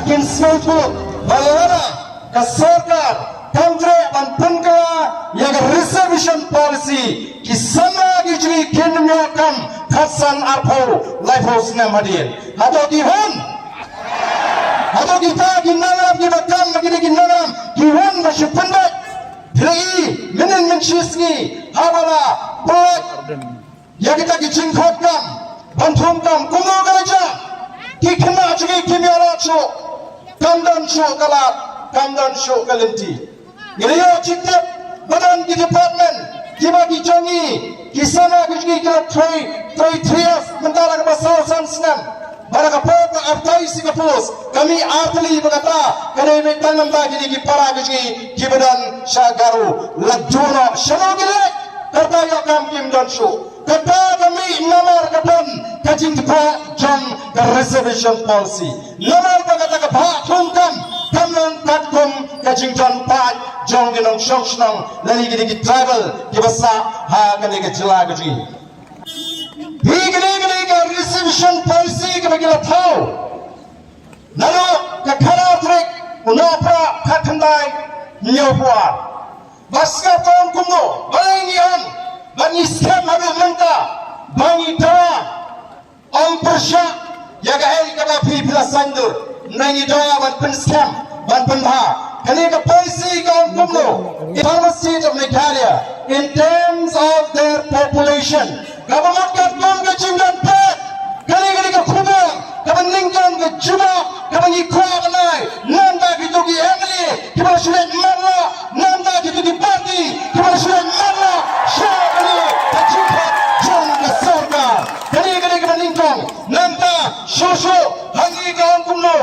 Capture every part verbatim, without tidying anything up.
Kin sngewthuh ba lada ka sorkar kam treh ban pynkylla ïa ka reservation policy, ki samla ki jong ngi kin ym ïoh kam khatsan, arphew, laiphew snem hadien. Hato ki hun? Hato kita ki nongïalam kiba kam, ki, ki nongïalam ki hun ba shu pynbeit? Phi la i mynnin mynshisngi haba la pynlait ïa kita ki jingkhot kam ban thung kam, kumno ka la jia? Ki khynnah jong ngi kim ïoh lad shuh, kam don shuh ka lad, kam don shuh ka lynti. Ngi la ïoh jingtip ba don ki department kiba ki jong ngi, ki samla ki jong ngi ki la trei, trei three F mynta la kaba saw san snem. Ba la ka por ba artai shi ka post, ka mih artylli, ba kata ka dei beit tang namar kine ki para ki jong ngi kiba don sha Garo. La duh noh shano ki leit, kata ïoh kam kim don shuh. Kata ka mih namar ka don ka jingtbah jong ka reservation policy. Namar ba kata ka bhah thung kam kam long katkum ka jingdon paid jong ki nongshong shnong lane kine ki tribal kiba sah ha kane ka jylla ka jong ngi. Hi kane, kane ka reservation policy kaba ki la thaw naduh ka khatar tarik u Nohprah khatkhyndai hynñiewphew ar. Ba sngap, ka ong kumno, balei ngi ong, ba ngi skhem haduh mynta ba ngi dawa, ong pyrshah ïa kaei kaba phi, phi la saiñdur. Ngi dawa ban pynskhem, ban pynbha. Kane ka policy ka ong kumno? Autonomous State of Meghalaya, in terms of their population, kaba mut katkum ka jingdon paid. Kane, kane ka khubor kaba nyngkong, ka jubab kaba ngi kwah ban ai. Namar kito ki M L A kiba shu leit matlah, namar kito ki party kiba shu leit matlah sha kane ka jingkhot jong ka sorkar. Kane, kane kaba nyngkong. Nangta shuh shuh ha ngi ka ong kumno,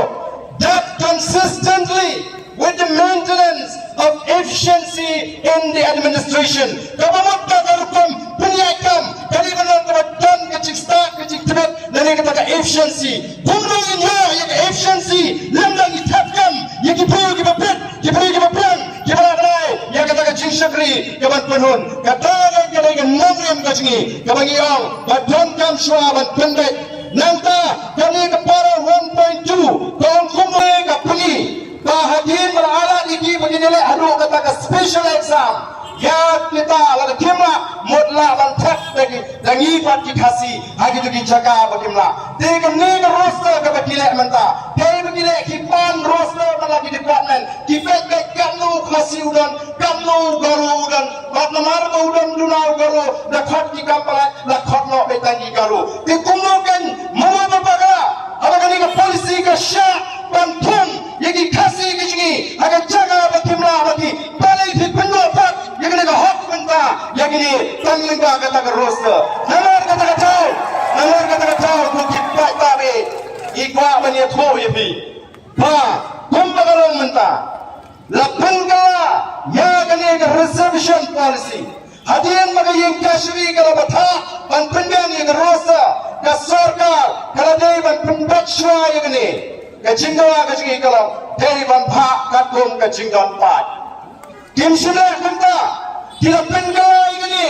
that consistently with the maintenance of efficiency in the administration. Kaba mut ba ka rukom pynïaid kam ka dei ban long kaba don ka jingstad, ka jingtbit lane kata ka efficiency. Kumno ngin ïoh ïa ka efficiency lymda ngi thep kam ïa ki briew kiba bit, ki briew kiba biang, kiba la dei ïa kata ka jingshakri kaban pynhun. Kata ka dei ka nongrim ka jong ngi kaba ngi ong ba donkam shuwa ban pynbeit. Nangta kane ka para one point two ka ong kumno ka pyngi ba hadien ba la ailad ïa ki ba kin ïaleh haduh kata ka special exam, ïa kita lada kim lah, mut lah ban thep da ki, da ngi pat ki Khasi ha kito ki jaka ba kim lah. Te kane ka roster kaba ki leh mynta, kaei ba ki leh, ki pan roster na la ki department, ki peit beit katno u Khasi u don, katno u Garo u don, bad namar ba u don duna u Garo, da khot ki kam palat, la khot noh beit tang ki Garo. Te kumno kan, mano ba bakla haba kane ka policy ka shah ban thung ïa ki Khasi ki jong ngi ha ka jaka ba kim lah, ba ki, balei phi pynduh pat ïa kane ka hok mynta ïa kine tang lyngba kata ka roster? Namar kata ka daw, namar kata ka daw, ko ki paidbah, ngi kwah ban ïathuh ïa phi ba kumba ka long mynta, la pynkylla ïa kane ka reservation policy. Hadien ba ka ïing kashari ka la bthah ban pynbiang ïa ka roster, ka sorkar ka la dei ban pynbeit shuwa ïa kane. Ka jingdawa ka jong ngi ka long dei ban bhah katkum ka jingdon paid. Kim shym leh kumta, ki la pynkylla ïa kane,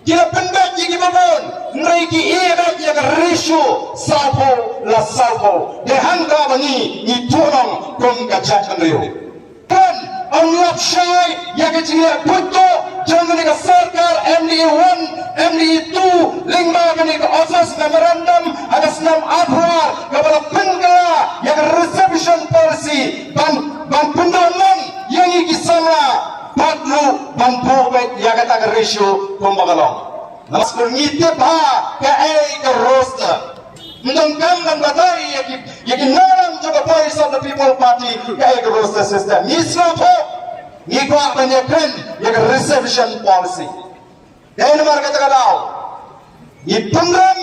ki la pynbeit ïa kiba bun, hynrei ki ïehnoh ïa ka ratio sawphew la sawphew. Te hangta ba ngi, ngi tuh nong kum ka jaitbynriew. Kan ong lap shai ïa ka jingïabuit jong kane ka sorkar M D A one, M D A two, lyngba kane ka office memorandum ha ka snem arphew ar kaba la pynkylla ïa ka reservation policy ban, ban pyndonkam ïa ngi ki samla bad ruh ban buh beit ïa kata ka ratio kumba ka long. Namar ngi tip bha kaei ka roster. Ym donkam ban batai ïa ki, ïa ki nongïalam jong ka Voice of the People Party kaei ka roster system. Ngi sngewthuh, ngi kwah ban ïakren ïa ka reservation policy. Dei namar kata ka daw ngi pynrem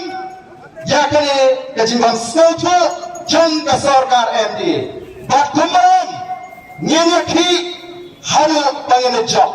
ïa kane ka jingbym sngewthuh jong ka sorkar M D A. Bad kumba ngin ïakhih haduh ba ngin jop.